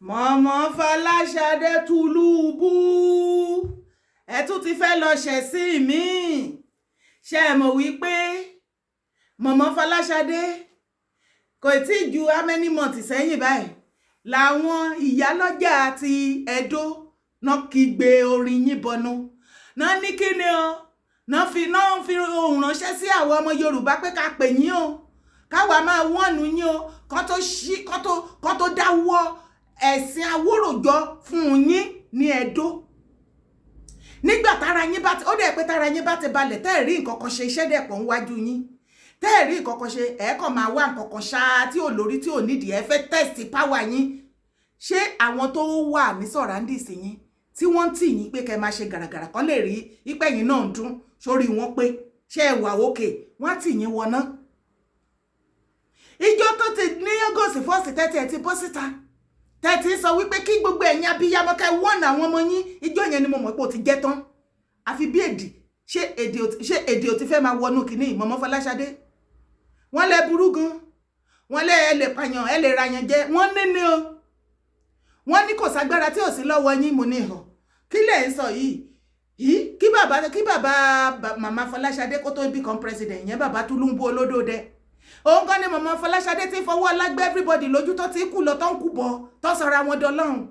Mọ̀mọ́ Fọláṣadé Tinubu, ẹ tún ti fẹ́ lọ ṣẹ̀sín mi. Ṣe é mọ̀ wípé Mọ̀mọ́ Fọláṣadé kò tí ì ju how many months sẹ́yìn báyìí làwọn ìyálọ́jà ti Ẹdó náà kígbe orin yín bọnu náà ní kí ni o, náà fi ohùn ránṣẹ́ sí àwọn ọmọ Yorùbá pé ká pè yín o, káwa máa wọ́ọ̀nù yín o, kán tó ṣí kán tó dáwọ́ ẹ̀sìn awóròjọ fún yín ní Ẹdó. Nígbà tára yín bá ti ó dẹ̀ pé tára yín bá ti balẹ̀, tẹ́ ẹ̀ rí nǹkan kan ṣe, iṣẹ́ dẹ̀ pọ̀ ń wájú yín, tẹ́ ẹ̀ rí nǹkan kan ṣe, ẹ̀ kàn máa wá nǹkan kan ṣáá tí ò lórí, tí ò nídìí. Ẹ fẹ́ test power yín. Ṣé àwọn tó wà ní surroundings yín tí wọ́n ń tì yín pé kẹ́ máa ṣe gàràgàrà kan lè rí ipẹ́ yín náà ń dún sórí wọn pé ṣé ẹ wà òkè, wọ́n á tì yín wọná. Ìjọ tó ti ní August 1st tẹ́tí ẹ̀ ti bọ́ síta, tẹ́tí sọ wípé kí gbogbo ẹ̀yin abiyamọ kẹ́ wọ́n àwọn ọmọ yín, ìjọ yẹn ni mo mọ̀ pé ó ti jẹ́ tán. Àfi bí èdè, ṣé èdè ò ti fẹ́ máa wọnú kìíní? Mọ̀mọ́ Fọláṣadé, wọ́n lẹ burú gan, wọ́n lẹ ẹ lè pààyàn, ẹ lè ràyàn jẹ, wọ́n ní ni o, wọ́n ní kò ságbára tí ò sí lọ́wọ́ yín. Mo ní hàn kí lẹ̀ ń sọ yìí yìí, kí bàbá màmá Fọláṣadé kó tó become president yẹn, bàbá Tinubu olódòdẹ, òun gan ni màmá Fọláṣadé ti fọwọ́ lágbẹ́ everybody lójú, tó ti kú lọ, tó ń kú bọ̀, tó sọra wọn dọlọ́run.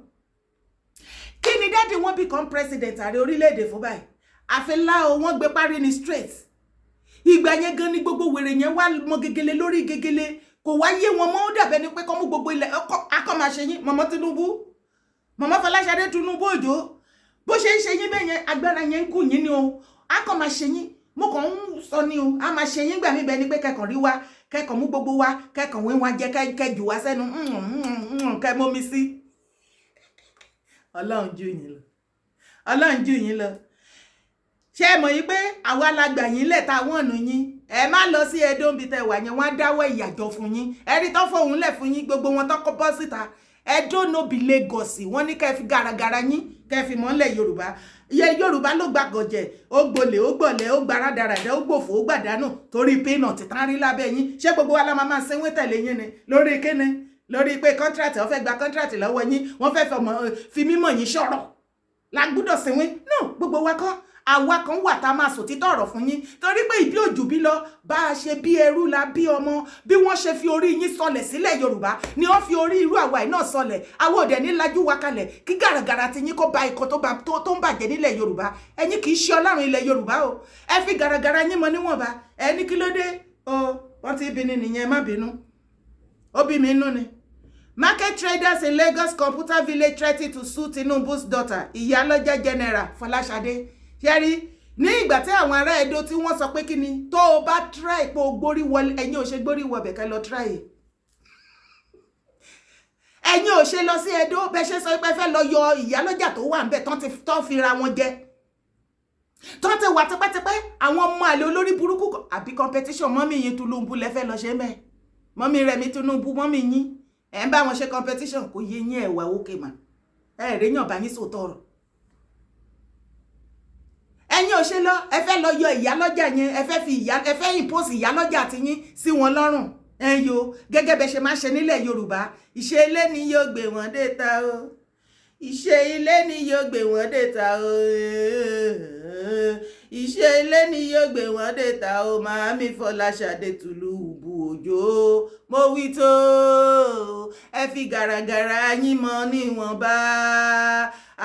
Kí ni daddy wọn become president, ààrẹ orílẹ̀-èdè fún báyìí? Àfi lá o, wọ́n gbé parí ní straight. Ìgbà yẹn gan ni gbogbo wèrè yẹn wá mọ gegele lórí gegele, kò wá yé wọn mọ́. Ó dàbẹ́ ni pé kọ́ mú gbogbo ilẹ̀ akọ́ máa ṣe yín. Mọ̀mọ́ Tinubu, mọ̀mọ́ Fọláṣadé Tinubu Òjó, bó ṣe ń ṣe yín bẹ́ẹ̀ yẹn, agbára yẹn ń gùn yín ni o. Akọ́ máa ṣe yín, mo kàn ń sọ ni o, a máa ṣe yín gbà mí bẹ́ẹ̀ ni pé kẹkàn rí wa, kẹkàn mú gbogbo wa, kẹkàn wí wa jẹ, kẹjù wá sẹ́nu, kẹ mómi sí. Ọlọ́run jù yín lọ, Ọlọ́run jù yín lọ. Ṣé ẹ mọ̀ yín pé àwa la gbà yín lẹ̀ táwọn ọ̀nà yín? Ẹ má lọ sí Ẹdó níbi tẹ wà yẹn, wọ́n á dáwọ́ ìyàjọ fún yín. Ẹ rí tán fóun lẹ̀ fún yín, gbogbo wọn tán kọ́ bọ́ síta. Ẹdó no be Lagos. Wọ́n ní kẹ́ fi gàràgàrà yín, kẹ́ fi mọ́lẹ̀ Yorùbá iye. Yorùbá ló gba gọ̀jẹ̀, ó gbolè, ó gbọ̀lẹ̀, ó gba rádaràdà, ó gbòfò, ó gbàdánù torí peanut tán rí lábẹ́ yín. Ṣé gbogbo wa la máa máa sẹ́wọ́n tẹ̀lé yín ni? Lórí kíni? Lórí pé contract, wọ́n fẹ́ gba contract lọ́wọ́ yín, wọ́n fẹ́ fi mímọ̀ yín sọ̀rọ̀ la gbúdọ̀ sẹ́wọ́n? No, gbogbo wa kọ́. Àwa kan wà tá a máa sòtítọ́ ọ̀rọ̀ fún yín, torí pé ìbí òjò bí lọ bá a ṣe bí ẹrú la bí ọmọ. Bí wọ́n ṣe fi orí yín sọlẹ̀ sílẹ̀ Yorùbá ni wọ́n fi orí irú àwa yìí náà sọlẹ̀. Àwọn òdẹ ní lajú wa kalẹ̀ kí gàràgàrà ti yín kó ba ikọ̀ tó ń bàjẹ́ nílẹ̀ Yorùbá. Ẹ̀yin kì í ṣe Ọlọ́run ilẹ̀ Yorùbá o. Ẹ fi gàràgàrà yín mọ níwọ̀nba. Ẹ ní kí ló dé o? Wọ́n ti bí ni nìyẹn, má bínú, ó bí mi nú ni. Market traders in Lagos Computer Village threatened to sue Tinubu's daughter, Ìyálọ́jà General Fọláṣadé. Ṣẹ́rí ní ìgbà tí àwọn ará Ẹdó tí wọ́n sọ pé kí ni tó o bá try pé o gbórí wọlé, ẹ̀yin ò ṣe gbórí wọbẹ̀ kẹ́ lọ try, ẹ̀yin ò ṣe lọ sí Ẹdó. Bẹ́ẹ̀ ṣe sọ pé fẹ́ lọ yọ ìyálọ́jà tó wà ńbẹ̀ tán, ti tán fira wọn jẹ, tán ti wà tipẹ́tipẹ́, àwọn ọmọ àlè olórí burúkú. Àbí competition mummy yín Tinubu lẹ́fẹ́ lọ ṣe mẹ́? Mummy Rẹ̀mí Tinubu, mummy yín, ẹ̀ ń bá wọn ṣe competition, kò yé yín. Ẹ̀wà òkè mà ẹ̀ ríyàn bá yín sòótọ́ ọ̀rọ̀. Ẹ̀yin ò ṣe lọ, ẹ fẹ́ lọ yọ ìyálọ́jà yẹn, ẹ fẹ́ fi ìyá, ẹ fẹ́ impose ìyálọ́jà ti yín sí wọn lọ́rùn. Ẹ yo, gẹ́gẹ́ bẹ ṣe máa ṣe nílẹ̀ Yorùbá, ìṣe ilé ni yóò gbé wọn dé ta o, ìṣe ilé ni yóò gbé wọn dé ta o, ìṣe ilé ni yóò gbé wọn dé ta o. Màámi Fọláṣadé Tinubu Òjó, mo wí tó, ẹ fi gàràgàrà yín mọ níwọ̀nba,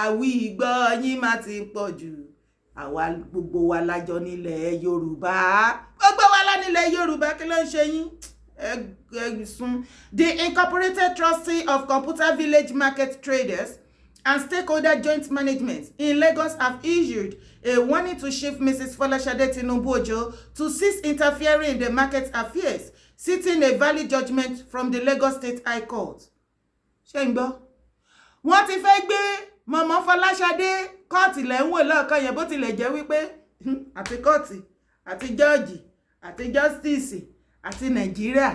àwí ìgbọ́ yín má ti pọ̀ jù. Àwa gbogbo wa lájọ nílẹ̀ Yorùbá, gbogbo wa lá nílẹ̀ Yorùbá. Kí ló ń ṣe yín? Ẹ̀sùn. The Incorporated Trustee of Computer Village Market Traders and Stakeholder Joint Management in Lagos have issued a warning to Chief Mrs. Folashade Tinubu Ojo to cease interfering in the market affairs, citing a valid judgment from the Lagos State High Court. Ṣé ń gbọ́? Wọ́n ti fẹ́ gbé mọ̀mọ́ Fọláṣadé kóòtù lẹ́ ń wò lọ́ọ̀kan yẹn, bó tilẹ̀ jẹ́ wípé àti kóòtù àti jọ́ọ̀jì àti justice àti Nàìjíríà,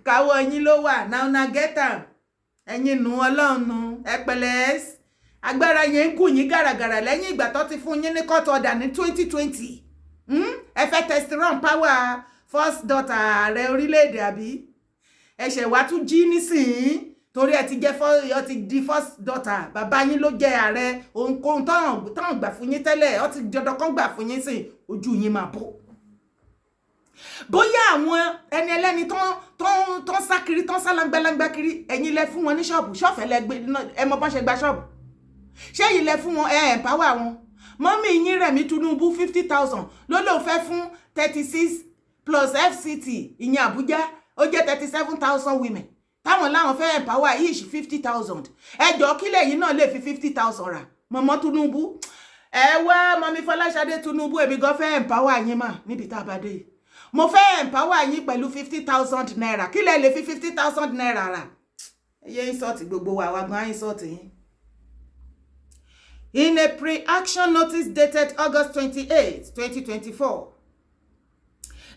káwọ́ yín ló wà. Now na get am. Ẹ̀yin nu, Ọlọ́run nu. Ẹ pẹ̀lẹ́, agbára yẹn ń gùn yín gàràgàrà lẹ́yìn ìgbà tó ti fún yín ní court order ní 2020. Ẹ fẹ́ test run power first daughter ààrẹ orílẹ̀-èdè, àbí ẹ̀ṣẹ̀ wàá tún jí nísìnyí? Torí ẹ ti jẹ́, ọ ti di first daughter, bàbá yín ló jẹ́ ààrẹ. Ohunkóhun tọ́hàn gbà fún yín tẹ́lẹ̀, ọ ti dandan kan gbà fún yín sìn. Ojú yín máa bó. Bóyá àwọn ẹni ẹlẹ́ni tó ń sá kiri, tó ń sá langbalangba kiri, ẹ̀yin lẹ fún wọn ní ṣọ́ọ̀bù ṣọ́ọ̀fẹ́ lẹ gbé. Ẹ mọ bọ́n ṣe gba ṣọ́ọ̀bù. Ṣé yìí lẹ fún wọn? Ẹ empower wọn. Mummy yín Rẹ̀mí Tinubu, 50,000 ló lóun fẹ́ fún 36 plus FCT, ìyẹn Àbújá, ó jẹ́ 37,000 women táwọn láwọn fẹ́ empower, each 50,000. Ẹ jọ, kílẹ̀ yìí náà lè fi 50,000 rà? Mọ̀mọ́ Tinubu, ẹ wá, mummy Fọláṣadé Tinubu, èmi gan fẹ́ empower yín mà. Níbi tá a bá dé, mo fẹ́ empower yín pẹ̀lú ₦50,000. Kílẹ̀ lè fi ₦50,000 rà? Ẹ yé insult gbogbo wa, wa gan insult yín. In a pre-action notice dated August 28, 2024,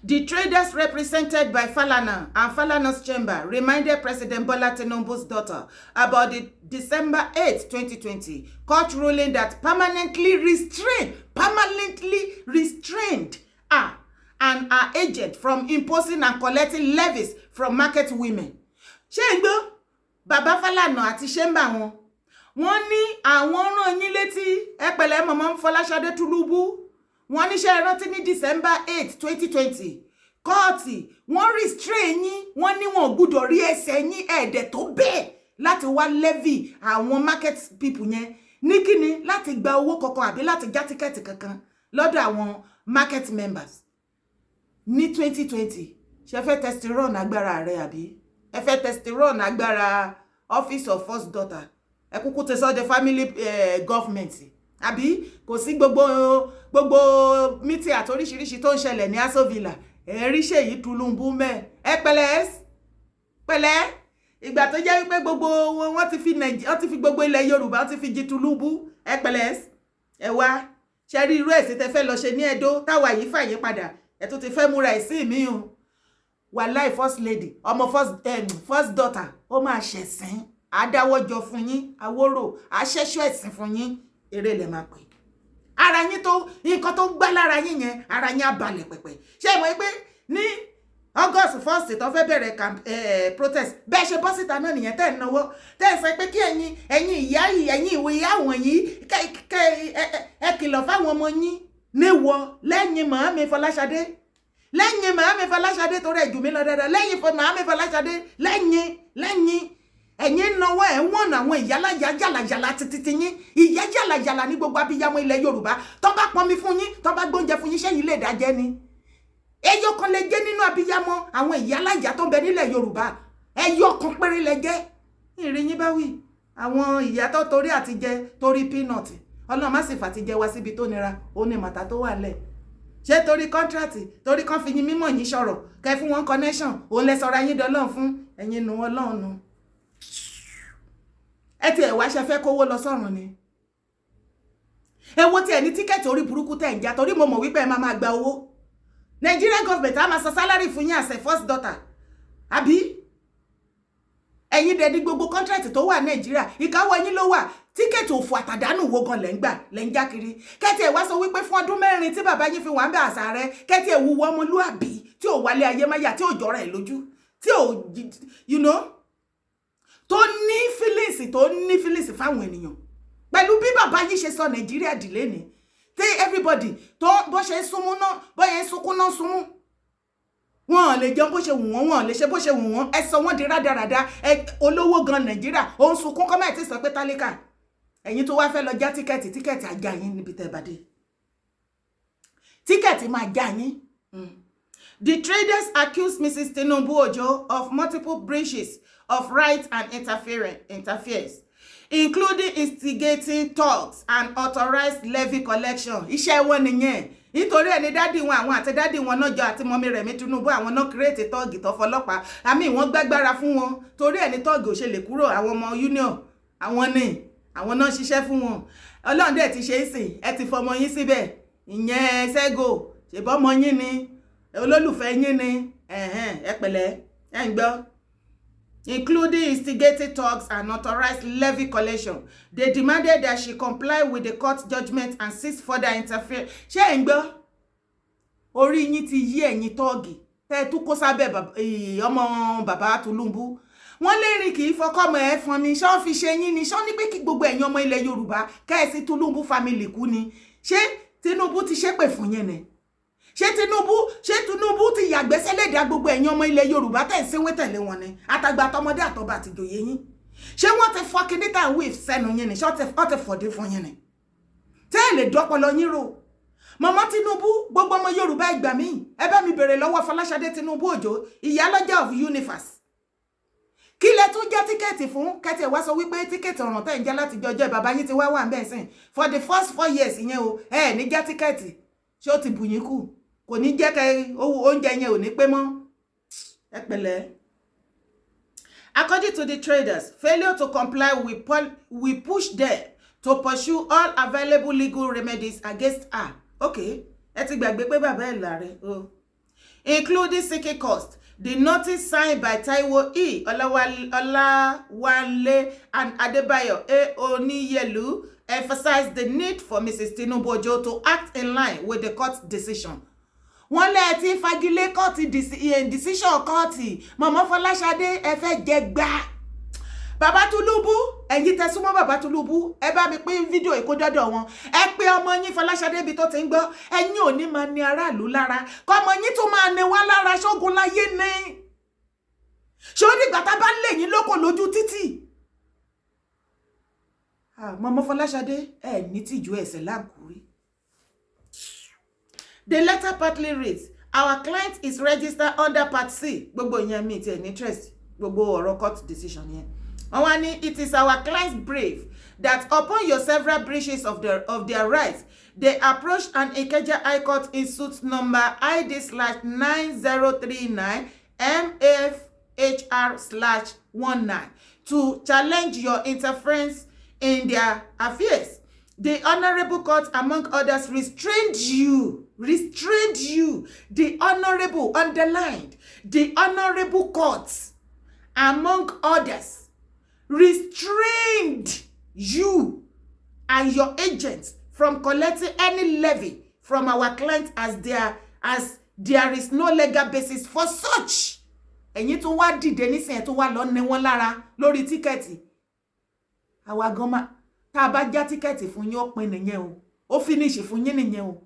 the traders, represented by Falana and Falana's chamber, reminded President Bola Tinubu's daughter about the December 8, 2020 court ruling that permanently restrained her and her agent from imposing and collecting levies from market women. Ṣé ń gbọ́? Bàbá Falana àti chamber wọn, wọ́n ní àwọn rán yín létí. Ẹ pẹ̀lẹ́, mọ̀mọ́ Fọláṣadé Tinubu. Wọ́n níṣẹ́ rántí ní December 8, 2020, kóòtù wọ́n restrain yín. Wọ́n ní wọn ò gbúdọ̀ rí ẹsẹ̀ yín ẹ̀ẹ́dẹ̀ tó bẹ́ẹ̀ láti wá levy àwọn market people yẹn ní kíni, láti gba owó kankan àbí láti já ticket kankan lọ́dọ̀ àwọn market members ní 2020. Ṣe fẹ́ test run agbára rẹ, àbí ẹ fẹ́ test run agbára office of first daughter? Ẹ kúkú ti sọ de family government, àbí kò sí gbogbo gbogbo meeting àti oríṣiríṣi tó ń ṣẹlẹ̀ ní Aso Villa? Ẹ rí Ṣèyí Tinubu mẹ́. Ẹ pẹ̀lẹ́, pẹ̀lẹ́. Ìgbà tó jẹ́ wípé gbogbo wọn ti fi Nàìjíríà, wọ́n ti fi gbogbo ilẹ̀ Yorùbá, wọ́n ti fi jí Tinubu. Ẹ pẹ̀lẹ́. Ẹ wá ṣe rí irú ẹ̀sìn tẹ fẹ́ lọ ṣe ní Ẹdó táwa yìí fà yín padà. Ẹ tún ti fẹ́ múra ẹ̀sìn mi o. Wàláì, first lady, ọmọ first daughter, ó máa ṣẹ̀sìn àdáwọ́jọ fún yín, àwòrò àṣẹ́ṣọ́ ẹ̀sìn fún yín. Eré lẹ̀ máa pè ara yín tó nǹkan tó gbá lára yín yẹn, ara yín á balẹ̀ pẹ̀pẹ̀. Ṣé ẹ mọ̀ pé ní August 1st tó fẹ́ bẹ̀rẹ̀ protest, bẹ́ẹ̀ ṣe bọ́ síta náà nìyẹn, tẹ́ ẹ̀ náwó, tẹ́ ẹ̀ sọ pé kí ẹ̀yin ìyá yìí, ẹ̀yin ìwé ìyá wọ̀nyí, kẹ́ ẹ kìlọ̀ fáwọn ọmọ yín níwọ̀ lẹ́yìn màámi Fọláṣadé, lẹ́yìn màámi Fọláṣadé, torí ẹ̀ jù mí lọ dáadáa, lẹ́yìn màámi Fọláṣadé, lẹ́yìn ẹ̀yin náwó ẹ̀ wọ̀n àwọn ìyálàyà jàlàjàlà títí yín, ìyá jàlàjàlà ní gbogbo abiyamọ ilẹ̀ Yorùbá. Tó bá pọnmi fún yín, tó bá gbóúnjẹ fún yín, ṣẹ́yìn lè dájẹ́ ni? Ẹyọ kan lè jẹ́ nínú abiyamọ àwọn ìyálàyà tó ń bẹ nílẹ̀ Yorùbá. Ẹyọ kan péré lè jẹ́. Ìrìn yín bá wí àwọn ìyá tó torí àtijẹ, torí peanut, Ọlọ́run má sì fàtijẹ wá síbi tó nira. Ó ní màtá tó wà lẹ̀. Ṣé torí contract, torí kan fi yín mímọ̀ yín sọ̀rọ̀, kẹ́ fún wọn connection, òun lẹ sọ̀rọ̀ ayé dọ́lọ́run fún ẹ̀yin nu? Ọlọ́run nu. Ẹ tiẹ̀ wá ṣe fẹ́ kówó lọ sọ́run ni. Ẹ wo tiẹ̀ ní ticket orí burúkú tẹ̀ ń já, torí mo mọ̀ wípé ẹ máa máa gba owó. Nigerian government á máa san salary fún yín as a first daughter, àbí? Ẹ̀yin dẹ̀ ní gbogbo contract tó wà Nàìjíríà, ìkáwọ́ yín ló wà. Ticket òfò àtàdánù wo gan lẹ́ ń gbà, lẹ́ ń já kiri? Kẹ́tì ẹ̀ wá sọ wípé fún ọdún 4 tí bàbá yín fi wà ń bẹ àṣà rẹ, kẹ́tì ẹ̀ wúwo ọmọlúàbí tí ò wálé ayé máyà, tí ò jọra ẹ̀ lójú, tí ò tó ní feelings, tó ní feelings fáwọn ènìyàn, pẹ̀lú bí bàbá yín ṣe sọ Nàìjíríà dìlé ni, tí everybody tó bó ṣe ń súnmú náà, bó ṣe ń sunkún náà súnmú, wọn ò lè jẹun bó ṣe wù wọ́n, wọn ò lè ṣe bó ṣe wù wọ́n. Ẹ sọ wọ́n di rádaràda. Ẹ olówó gan Nàìjíríà ó ń sunkún, kọ́mọ̀ ẹ̀ tí sọ pé tálíkà. Ẹ̀yin tó wá fẹ́ lọ já ticket, ticket ajá yín níbi tẹ́ bá dé. Ticket máa já yín. The traders accused Mrs. Tinubu Ojo of multiple breaches of rights and interference, including instigating thugs and unauthorized levy collection. Iṣẹ́ wọn nìyẹn. Nítorí ẹni daddy wọn, àwọn àti daddy wọn náà jọ àti mummy Rẹ̀mí Tinubu, àwọn náà create thug tó fọlọ́pàá àmì wọ́n gbágbára fún wọn. Torí ẹni thug ò ṣe lè kúrò. Àwọn ọmọ union, àwọn ní àwọn náà ṣiṣẹ́ fún wọn. Ọlọ́run dẹ̀ ti ṣe é sìn. Ẹ ti fọmọ yín síbẹ̀, ìyẹn Sẹ́gò, ṣèbọ́mọ yín ni, olólùfẹ́ yín ni. Ẹ pẹ̀lẹ́, ẹ ń gbọ́. Including instigating thugs and unauthorized levy collection. They demanded that she comply with the court judgment and cease further interfere. Ṣé ẹ̀ ń gbọ́? Orí yín ti yí, ẹ̀yin thug tẹ́ ẹ tún kó sábẹ́ ọmọ bàbá Tinubu. Wọ́n lérin kì í fọkọ́mọ ẹ̀ fọn ni. Ṣé wọ́n fi ṣe yín ni? Ṣé wọ́n ní pé kí gbogbo ẹ̀yin ọmọ ilẹ̀ Yorùbá kẹ́ẹ̀sì Tinubu family kú ni? Ṣé Tinubu ti ṣépè fún yín ni? Ṣé Tinubu ti yàgbẹ́ sẹ́lẹ̀dá gbogbo ẹ̀yin ọmọ ilẹ̀ Yorùbá tẹ̀ ń sínwé tẹ̀lé wọn ni, àtàgbà àtọmọdé àtọba àtìjòyè yín? Ṣé wọ́n ti fọ́ kíní tá à ń wí sẹ́nu yín ni? Ṣé wọ́n ti fọ̀dé fún yín ni tẹ́ ẹ̀ lè dọ́pọlọ yín rò? Mọ̀mọ́ Tinubu, gbogbo ọmọ Yorùbá, ìgbà míì ẹ bá mi bèrè lọ́wọ́ Fọláṣadé Tinubu Òjó, ìyálọ́jà of universe, kí lẹ tún jẹ́ ticket fún? Kẹ́tì ẹ̀ wá sọ wípé ticket ọ̀ràn tẹ̀ ń jẹ́ láti jọjọ́ bàbá yín ti wá wà ń bẹ̀ sìn for the first 4 years yẹn o, ẹ ní jẹ́ ticket. Ṣé ó ti bù yín kù? Kò ní jẹ́ kẹ́ owó oúnjẹ yẹn ò ní pé mọ́. Ẹ pẹ̀lẹ́. According to the traders, failure to comply will push them to pursue all available legal remedies against her. Okay, ẹ ti gbàgbé pé bàbá ẹ̀ láre o. Including seeking cost. The notice signed by Taiwo E. Olawale and Adebayo A. Oniyelu emphasized the need for Mrs. Tinubu Ojo to act in line with the court decision. Wọ́n lẹ́ ti fagilé court decision court. Mọ̀mọ́ Fọláṣadé, ẹ fẹ́ jẹ gbá bàbá Tinubu. Ẹ̀yin tẹ́ súnmọ́ bàbá Tinubu, ẹ bá mi pín fídíò ìkó dọ́dọ̀ wọn. Ẹ pé ọmọ yín Fọláṣadé ibi tó ti ń gbọ́. Ẹ̀yin ò ní máa ní aráàlú lára, kọ́mọ yín tún máa ní wá lára. Ṣógun láyé ní ṣé ó dìgbà tá a bá ń lè yín lóko lójú títì? Mọ̀mọ́ Fọláṣadé, ẹ ní tìjú ẹ̀sẹ̀ láǹkúrí. The letter partly reads, "Our client is registered under Part C." Gbogbo ìyẹn mi tiẹ̀ ní interest, gbogbo ọ̀rọ̀ court decision yẹn. Wọ́n wá ní, "It is our client's brief that upon your several breaches of their rights, they approached an Ikeja High Court in suit number ID/9039 MFHR/19 to challenge your interference in their affairs. The Honorable Court, among others, restrained you, the Honorable, underlined, the Honorable Court, among others, restrained you and your agents from collecting any levy from our clients as there is no legal basis for such." Ẹ̀yin tó wá dìde nísìnyẹn tó wá lọ ní wọn lára lórí ticket. Àwa gan ma tá a bá já ticket fún yín, ó pin nìyẹn o, ó finish fún yín nìyẹn o.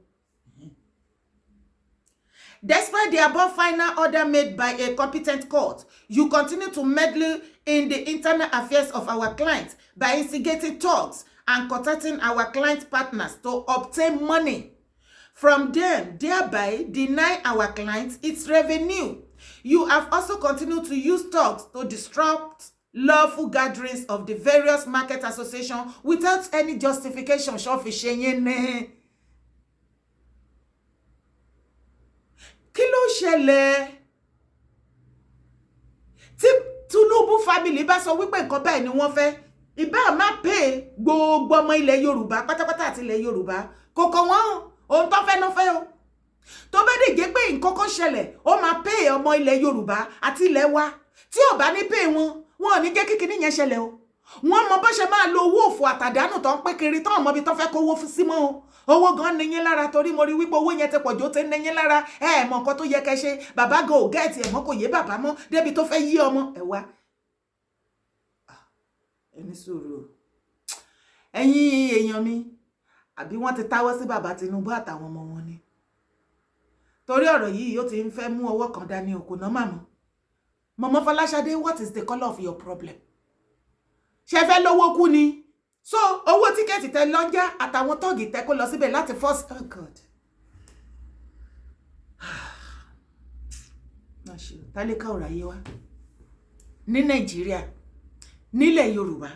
"Despite the above final order made by a competent court, you continue to meddle in the internal affairs of our clients by instigating talks and contacting our client partners to obtain money from them, thereby denying our clients its revenue. You have also continued to use thugs to disrupt lawful gatherings of the various market associations without any justification." Ṣọ́ fi ṣe yín ní? Kí ló ṣẹlẹ̀? Tí Tinubu family bá sọ wípé nǹkan báyìí ni wọ́n fẹ́, ìbá má pè gbogbo ọmọ ilẹ̀ Yorùbá pátápátá àti ilẹ̀ Yorùbá kò kọ̀ wọ́n. Ohun tó fẹ́ náà fẹ́ o. Tó bá dè jẹ́ pé nǹkan kan ṣẹlẹ̀, ó máa pè ọmọ ilẹ̀ Yorùbá àti ilẹ̀ wa. Tí ò bá ní pè wọn, wọn ò ní jẹ́ kíkiní yẹn ṣẹlẹ̀ o. Wọ́n mọ bó ṣe máa lo owó òfò àtàdánù tó ń pé kiri tó ń mọ ibi tó fẹ́ kówó sí mọ́ o. Owó gan ní yín lára, torí mo rí wípé owó yẹn ti pọ̀jù, ó ti ní yín lára. Ẹ ẹ̀ mọ nǹkan tó yẹ kẹ́ ṣe. Bàbá gan ò get ẹ̀ mọ́, kò yé bàbá mọ́ débi tó fẹ́ yí ọmọ ẹ̀ wá. Ẹni sùúrù, ẹ̀yin èèyàn mi, àbí wọ́n ti táwọ́ sí bàbá Tinubu àtàwọn ọmọ wọn ni? Torí ọ̀rọ̀ yìí, ó ti ń fẹ́ mú ọwọ́ kan dání òkú náà màmú. Mọ̀mọ́ Fọláṣadé, what is the colour of your problem? Ṣe fẹ́ lówó kú ni? So owó ticket tẹ lọ́njà àtàwọn tọ́ọ̀gì tẹ kó lọ síbẹ̀ láti first, oh God, tálíkà ọ̀rọ̀ ayé wa ní Nàìjíríà, nílẹ̀ Yorùbá.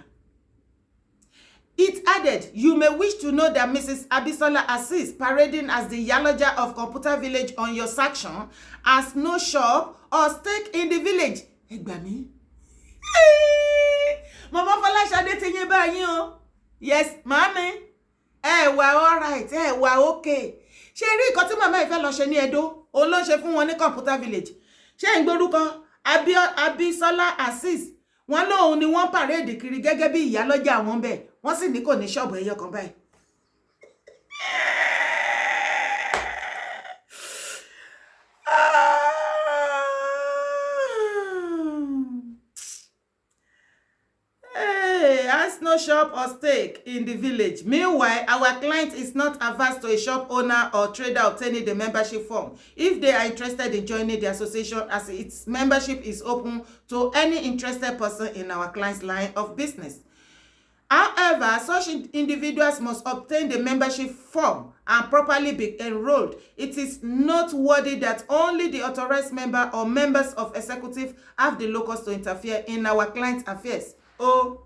It added, "You may wish to know that Mrs. Abisola Azeez, parading as the Yaloja of Computer Village on your section, has no shop or stake in the village." Ẹ gbà mí. Mọ̀mọ́ Fọláṣadé ti yín báyìí o. Yes, màámi. Ẹ wà alright, ẹ wà okay. Ṣé rí nǹkan tí màmá yìí fẹ́ lọ ṣe ní Edo? Òun ló ń ṣe fún wọn ní Computer Village. Ṣé ń gbórúkọ Abisola Azeez? Wọ́n lóun ni wọ́n parade kiri gẹ́gẹ́ bí ìyálọ́jà àwọn bẹ́ẹ̀. Wọ́n sì ní kò ní ṣọ́ọ̀bù ẹyọ kan báyìí. Has no shop or stake in the village. Meanwhile, our client is not averse to a shop owner or trader obtaining the membership form if they are interested in joining the association, as its membership is open to any interested person in our client's line of business. However, such individuals must obtain the membership form and properly be enrolled. It is noteworthy that only the authorized member or members of executive have the locus to interfere in our client's affairs. Oh,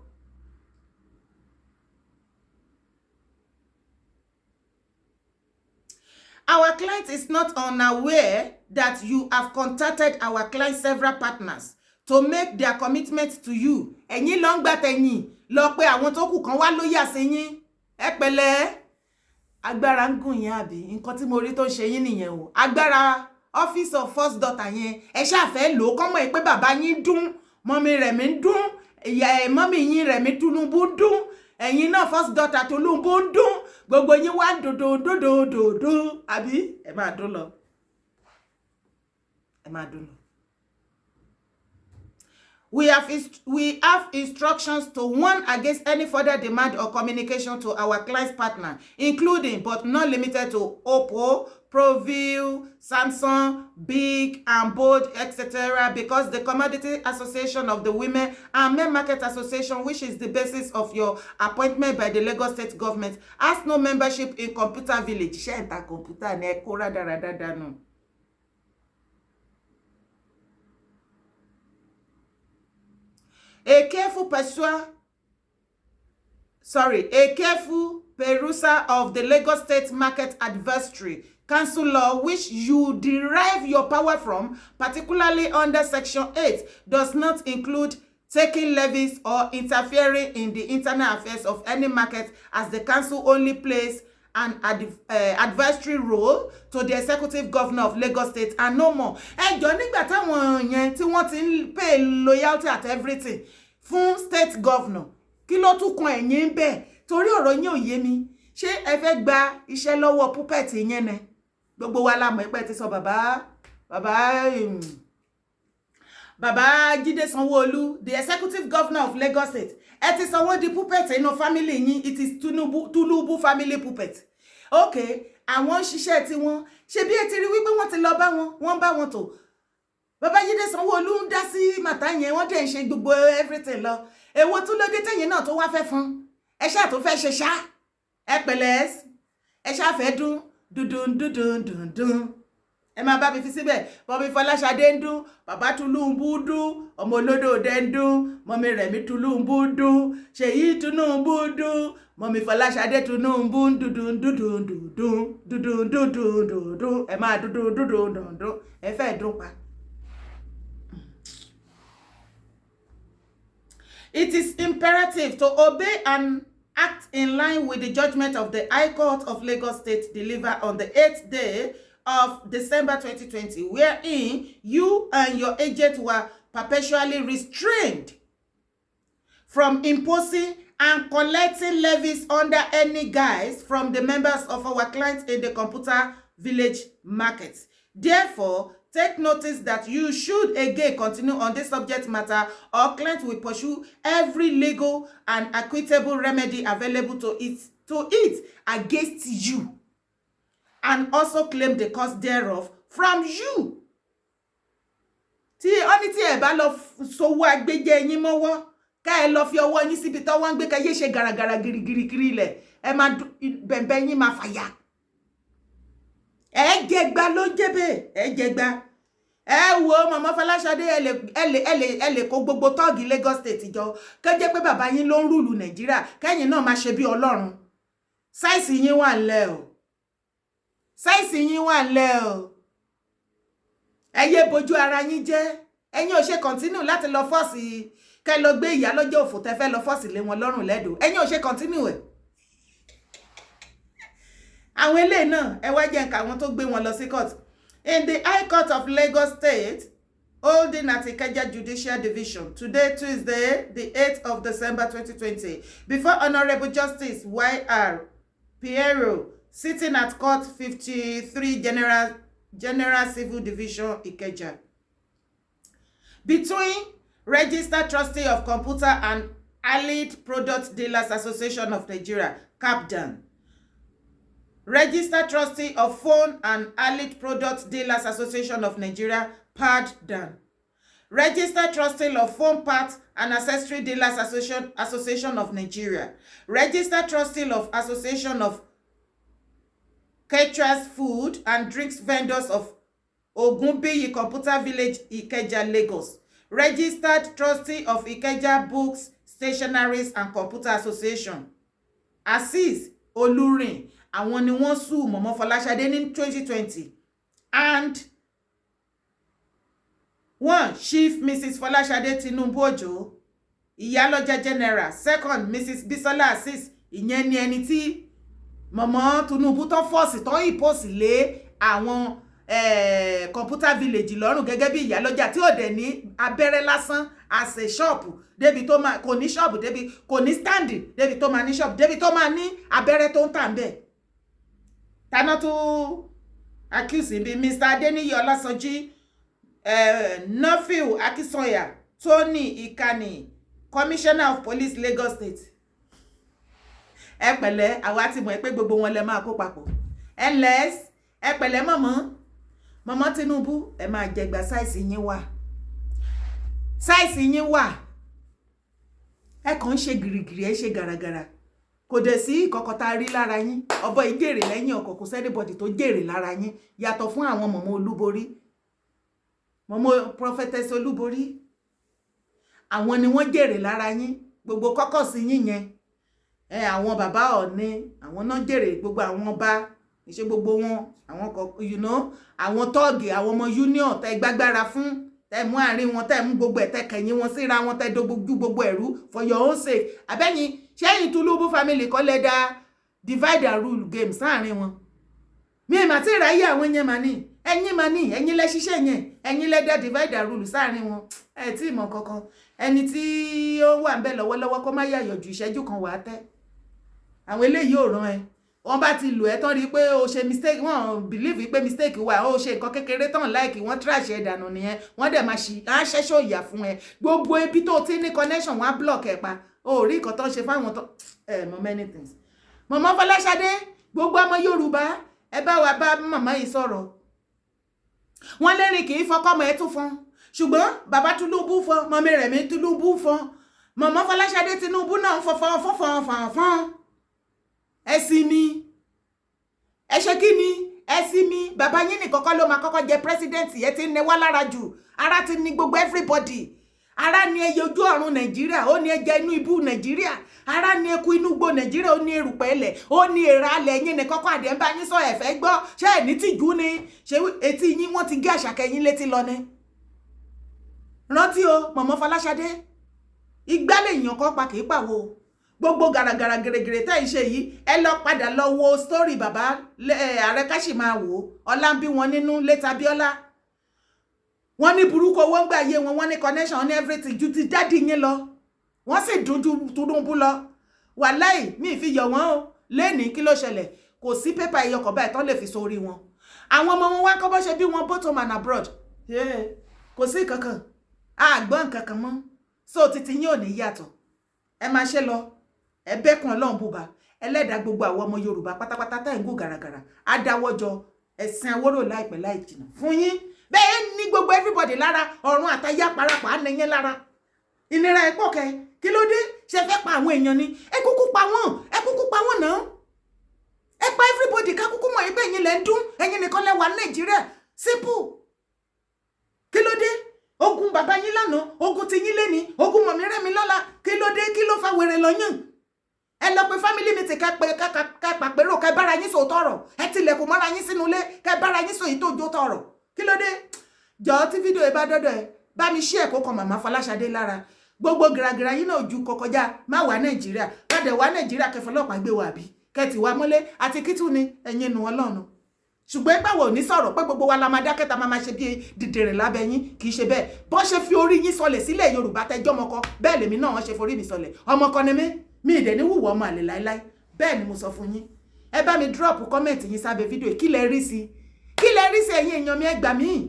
our client is not unaware that you have contacted our client several partners to make their commitment to you. Ẹ̀yin ló ń gbà tẹ̀yìn lọ pé àwọn tó kù kan wá ló yà sí yín. Ẹ pẹ̀lẹ́, agbára ń gùn yín, àbí nǹkan tí mo rí tó ń ṣe yín nìyẹn o. Agbára office of first daughter yẹn, ẹ ṣáà lò ó kọ́mọ̀ ẹ pé bàbá yín dún, mummy Rẹ̀mí ń dún, ìyá ẹ̀ mummy yín Rẹ̀mí Tinubu ń dún, ẹ̀yin náà first daughter Tinubu ń dún, gbogbo yín wá dòdò dòdò dòdò, àbí ẹ máa dún lọ, ẹ máa dún lọ. We have instructions to warn against any further demand or communication to our client's partner, including but not limited to Oppo, Proview, Samsung, Big and Bold, etc., because the Commodity Association of the Women and Men Market Association, which is the basis of your appointment by the Lagos State government, has no membership in Computer Village. Ṣé ẹ̀ ń ta kọ̀ǹpútà ní ẹ kó rádaràdà dànù? A careful perusal of the Lagos State Market Advisory Council law, which you derive your power from, particularly under Section 8, does not include taking levies or interfering in the internal affairs of any market, as the council only plays an advisory role to the executive governor of Lagos State and no more. Ẹ jọ, nígbà táwọn yẹn tí wọ́n ti ń pay loyalty at everything fún state governor, kí ló tún kan ẹ̀yin bẹ́ẹ̀? Torí ọ̀rọ̀ yín ò yé mi. Ṣé ẹ fẹ́ gba iṣẹ́ lọ́wọ́ puppet yẹn ni? Gbogbo wa la mọ̀ pé ti sọ bàbá Jídé Sanwó-Olú, the executive governor of Lagos State, ẹ ti sanwó di puppet inú family yín. It is Tinubu, Tinubu family puppet. Okay, àwọn ń ṣiṣẹ́ tiwọn. Ṣe bí ẹ ti rí wípé wọ́n ti lọ bá wọn, wọ́n bá wọn tò. Babájídé Sanwó-Olú ń dá sí matter yẹn, wọ́n dẹ̀ ń ṣe gbogbo everything lọ. Èwo tún ló dé tẹ̀yìn náà tó wá fẹ́ fún ẹ ṣáà tó fẹ́ ṣe ṣá? Ẹ pẹ̀lẹ́, ẹ ṣáà fẹ́ dún dúdún dúdún dúndún. Ẹ máa bá mi fi síbẹ̀. Mummy Fọláṣadé ń dún, bàbá Tinubu dún, ọmọ olódòdó ń dún, mummy Rẹ̀mí Tinubu dún, Ṣèyí Tinubu dún, mummy Fọláṣadé Tinubu ń dúdún dúdún dúdún dúdún dúdún dúdún. Ẹ máa dúdún dúdún dúdún, ẹ fẹ́ dún pa. It is imperative to obey and act in line with the judgment of the High Court of Lagos State delivered on the 8th day of December 2020, wherein you and your agent were perpetually restrained from imposing and collecting levies under any guise from the members of our clients in the Computer Village market. Therefore, take notice that you should again continue on this subject matter, or client will pursue every legal and equitable remedy available to it against you and also claim the cost thereof from you. Tí ó ní tí ẹ bá lọ sowó agbẹjẹ yín mọ́wọ́, ká ẹ lọ fi ọwọ́ yín síbi tọ́wọ́ ń gbé, ká yé ṣe gàràgàrà girigiri kiri ilẹ̀, ẹ máa bẹ̀m̀bẹ̀ yín máa fàyà. Ẹ jẹgba ló ń jẹ́ bẹ́ẹ̀, ẹ jẹgba. Ẹ wo màmá Fọláṣadé, ẹ lè kó gbogbo tọ́ọ̀gì Lagos State jọ, kó jẹ́ pé bàbá yín ló ń rule Nàìjíríà, kẹ́yìn náà máa ṣe bí Ọlọ́run. Size yín wà ńlẹ̀ o, size yín wà ńlẹ̀ o. Ẹ yé bojú ara yín jẹ́. Ẹ̀yin ò ṣe continue láti lọ force, kẹ́ lọ gbé ìyá lọ́jọ́ òfò tẹ́ fẹ́ lọ force lé wọn lọ́rùn lẹ́dọ̀. Ẹ̀yin ò ṣe continue ẹ̀. Àwọn eléyìí náà, ẹ wá jẹ́ nǹkan àwọn tó gbé wọn lọ sí court. In the High Court of Lagos State, holding at Ikeja Judicial Division today, Tuesday, the 8th of December 2020, before Honourable Justice Y.R. Piero, sitting at Court 53, General Civil Division, Ikeja, between registered trustee of Computer and Allied Product Dealers Association of Nigeria, CAPDAN, registered trustee of Phone and Allied Product Dealers Association of Nigeria, PADDAN, registered trustee of Phone Parts and Accessory Dealers Association of Nigeria, registered trustee of Association of Caterers, Food and Drinks Vendors of Ogunbiyi Computer Village, Ikeja, Lagos, registered trustee of Ikeja Books, Stationaries and Computer Association. Azeez Olurin, àwọn ni wọ́n sue mọ̀mọ́ Fọláṣadé ní 2020, and one, Chief Mrs. Fọláṣadé Tinubu Òjó, Ìyálọ́jà General; second, Mrs. Bisola Azeez. Ìyẹn ni ẹni tí mọ̀mọ́ Tinubu tó force tó impose lé àwọn Computer Village lọ́rùn gẹ́gẹ́ bí ìyálọ́jà, tí ò dẹ̀ ní abẹ́rẹ́ lásán àṣẹ ṣọ́ọ̀bù débi tó máa, kò ní ṣọ́ọ̀bù débi, kò ní stand débi tó máa ní ṣọ́ọ̀bù débi tó máa ní abẹ́rẹ́ tó ń tà ń bẹ̀. Taná tó accuse bíi Mr. Adeniyi Ọlásànjí, Nofil Akínsànyà, Tony Ikani, Commissioner of Police, Lagos State. Ẹ pẹ̀lẹ́, àwa ti mọ̀ pé gbogbo wọn lẹ máa kó papọ̀. Ẹ ǹlẹ́, ẹ pẹ̀lẹ́, mọ̀mọ́ mọ̀mọ́ Tinubu, ẹ máa jẹgba. Size yín wà, size yín wà. Ẹ kàn ń ṣe gìrìgìrì, ẹ ṣe gàràgàrà, kò dẹ̀ sí ìkọ̀kọ̀ tá a rí lára yín. Ọ̀bọ ìjèrè lẹ́yìn ọkọ̀, kò sí anybody tó jèrè lára yín yàtọ̀ fún àwọn mọ̀mọ́ olúborí, mọ̀mọ́ Prophetess Olúborí. Àwọn ni wọ́n jèrè lára yín. Gbogbo kọ́kọ́ sí yín yẹn, ẹ àwọn bàbá Ọ̀ọ̀ni, àwọn náà jèrè. Gbogbo àwọn ọba, ìṣe gbogbo wọn, àwọn kọ àwọn tọ́ọ̀gì, àwọn ọmọ union tẹ gbágbára fún, tẹ mú àárín wọn, tẹ mú gbogbo ẹ̀, tẹ kẹ̀yìn wọn síra wọn, tẹ dojú gbogbo ẹ̀rú for your own sake. Àbẹ́yìn ṣẹ́yìn Tinubu family kọ́ lẹ́ dá divide and rule game sáàrin wọn? Mi mà tí ráyè àwọn yẹn mà ní, ẹ̀yin mà ní, ẹ̀yin lẹ ṣiṣẹ́ yẹn, ẹ̀yin lẹ dá divide and rule sáàrin wọn. Ẹ tí ì mọ̀ kankan. Ẹni tí ó wà ń bẹ lọ́wọ́lọ́wọ́, kó má yàyọ̀ ju ìṣẹ́jú kan wà á tẹ́. Àwọn eléyìí ò ràn ẹ́. Wọ́n bá ti lò ẹ́ tán, rí i pé o ṣe mistake, wọ́n believe pé mistake wà, ó ṣe nǹkan kékeré tán láìkì, wọ́n trash ẹ̀ dànù nìyẹn. Wọ́n dẹ̀ máa ṣì á ṣẹ́ṣọ́ ìyà fún ẹ. Gbogbo ibi tó ti ní connection, wọ́n á block ẹ̀ pa. O rí nǹkan tó ń ṣe fáwọn tó ẹ mọ many things. Mọ̀mọ́ Fọláṣadé, gbogbo ọmọ Yorùbá, ẹ bá wa bá màmá yìí sọ̀rọ̀. Wọ́n lérin kì í fọkọ́mọ ẹ tún fọn, ṣùgbọ́n bàbá Tinubu fọn, mọ̀mí Rẹ̀mí Tinubu fọn, mọ̀mọ́ Fọláṣadé Tinubu náà fọn fọn fọn fọn fọn fọn. Ẹ sinmi, ẹ ṣe kí ni, ẹ sinmi. Bàbá yín nìkan kọ́ ló máa kọ́kọ́ jẹ president. Ẹ ti ń nẹ wá lára jù, ara ti ní gbogbo everybody. Ara ní ẹyẹ ojú ọ̀run Nàìjíríà, ó ní ẹja inú ibú Nàìjíríà, ara ní eku inú igbó Nàìjíríà, ó ní erùpẹ̀ ilẹ̀, ó ní èèrà alẹ̀. Yín ní kọ́kọ́ àdé ń bá yín sọ, ẹ̀fẹ́ gbọ́. Ṣé ẹ̀ ní tìjú ni? Ṣé etí yín, wọ́n ti gé àṣàkẹ́ yín létí lọ ni? Rántí o, mọ̀mọ́ Fọláṣadé, igbá lè yàn kọ́ pa kì í pàwọ́. Gbogbo gàràgàrà gèrègèrè tẹ́ ń ṣe yìí, ẹ lọ padà lọ wo story bàbá ààrẹ Káṣímáwò ọlá ń bí wọn nínú létà Bíọ́lá. Wọ́n ní burúkú owó ń gbà yé wọn, wọ́n ní connection ní everything ju ti daddy yín lọ, wọ́n sì dùn ju Tinubu lọ. Wàláì, mi fi yọ̀ wọ́n o. Lẹ́nìí, kí ló ṣẹlẹ̀? Kò sí pépà ẹyọkọ̀ báyìí tán lè fi sórí wọn. Àwọn ọmọ wọn wá kọ́ bọ́ ṣe bí wọn both home and abroad. Kò sí kankan, àgbọ̀n nǹkan kan mọ́. So títí yín ò ní yàtọ̀. Ẹ máa ṣe lọ, ẹ bẹ́kùn Ọlọ́run bùbá ẹlẹ́dàá. Gbogbo àwọn ọmọ Yorùbá pátápátá tá ẹ̀ ń gùn gàràgàrà á dáwọ́jọ ẹ̀sìn àwòrò láìpẹ́ láì jìnnà fún yín. Bẹ́ẹ̀ ní gbogbo everybody lára, ọ̀run àtayé àparapọ̀ á nìyẹn lára. Ìnira ẹ̀ pọ̀ kẹ́. Kí ló dé? Ṣe fẹ́ pa àwọn èèyàn ni? Ẹ kúkú pa wọ́n, ẹ kúkú pa wọ́n náà. Ẹ pa everybody, ká kúkú mọ̀ ẹgbẹ́ ẹ̀yin lẹ́ ń dún, ẹ̀yin nìkan lẹ wà ní Nàìjíríà. Simple. Kí ló dé? Ogun bàbá yín lánàá, ogun ti yín léni, ogun mọ̀mí rẹ̀mí lọ́la. Kí ló dé? Kí ló fa wèrè lọ́yàn? Ẹ lọ pé family meeting, kẹ pé kẹ pàpérò, kẹ bára yín sọ tọrọ. Ẹ tilẹ̀kùn mọ́ra yín sínú ilé, kẹ bára yín sọ èyí tó jó tọrọ. Kí ló dé? Jọ, tí fídíò yìí bá dọ́dọ̀ ẹ, bá mi ṣí ẹ̀kọ́ kan màmá Fọláṣadé lára. Gbogbo gìràgìrà yín náà ju kọkọjá má wà Nàìjíríà padà wá Nàìjíríà, kẹfọ ọlọ́pàá gbé wa, àbí kẹtì wá mọ́lé àti kítú ni ẹ̀yin nu Ọlọ́run. Ṣùgbọ́n báwo ní sọ̀rọ̀ pé gbogbo wa la máa dákẹ́, ta máa máa ṣe bí dìdìrìn lábẹ́ yín? Kì í ṣe bẹ́ẹ̀. Bọ́n ṣe fi orí yín sọlẹ̀ sílẹ̀ Yorùbá tẹjọ́ ọmọkọ, bẹ́ẹ̀ lèmi náà wọ́n ṣe forí mi sọlẹ̀. Ọmọkọ ni mí, mi ì dẹ̀ ní wùwọ́ ọmọ àlè láéláé. Bẹ́ẹ̀ ni mo sọ fún yín. Ẹ bá mi drop comment yín sábẹ́ fídíò. Kí lẹ rí sí? Kí lẹ rí sí? Ẹ̀yin èèyàn mi, ẹ gbà mí.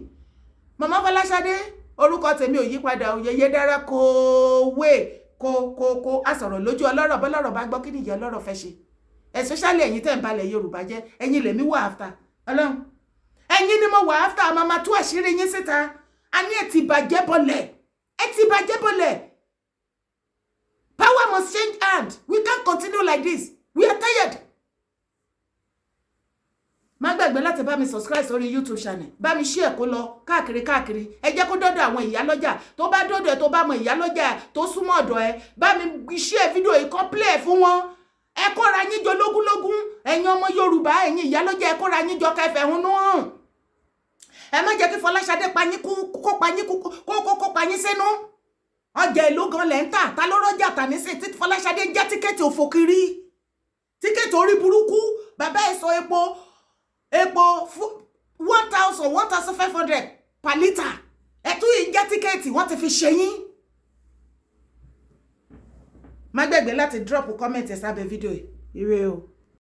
Màmá Fọláṣadé, orúkọ tèmi ò yí padà. Òyeyè dára kó wé. Kó kó kó a sọ̀rọ̀ lójú ọlọ́rọ̀, bọ́lọ́rọ̀ bá gbọ́, kí nìyẹn ọlọ́rọ̀ fẹ́ ṣe? Especially ẹ̀yin tẹ́ ń balẹ̀ Yorùbá jẹ́, ẹ̀yin lèmi wà after. Ọlọ́run, ẹ̀yin ni mo wà after. Àmọ́ máa tú àṣírí yín síta. A ní ẹ̀ ti bàjẹ́ bọlẹ̀, ẹ ti bàjẹ́ bọlẹ̀. Power must change hand. We can't continue like this. We are tired. Má gbàgbé láti bá mi subscribe sórí YouTube channel, bá mi share kó lọ káàkiri káàkiri. Ẹ jẹ́ kó dọ́dọ̀ àwọn ìyálọ́jà. Tó bá dọ́dọ̀ ẹ, tó bá mọ ìyálọ́jà tó súnmọ́ ọ̀dọ̀ ẹ, bá mi share fídíò yìí, kó play ẹ̀ fún wọn. Ẹ kóra yín jọ lógúnlógún. Ẹ̀yin ọmọ Yorùbá, ẹ̀yin ìyálọ́jà, ẹ kóra yín jọ kẹfẹ́ hunú hàn. Ẹ má jẹ́ kí Fọláṣadé pa yín, kó pa yín, kó pa yín sínú ọjà. Èlò gan lẹ́ ń tà? Ta ló rọ́jà tà nísìn tí Fọláṣadé ń já ticket òfò kiri, ticket orí burúkú? Bàbá ẹ̀ sọ epo 1,000, 1,500 per litre. Ẹ̀ tún yìí ń já ticket, wọ́n ti fi ṣe yín. Má gbàgbé láti drop comment ẹ sábẹ́ fídíò yìí. Ire o.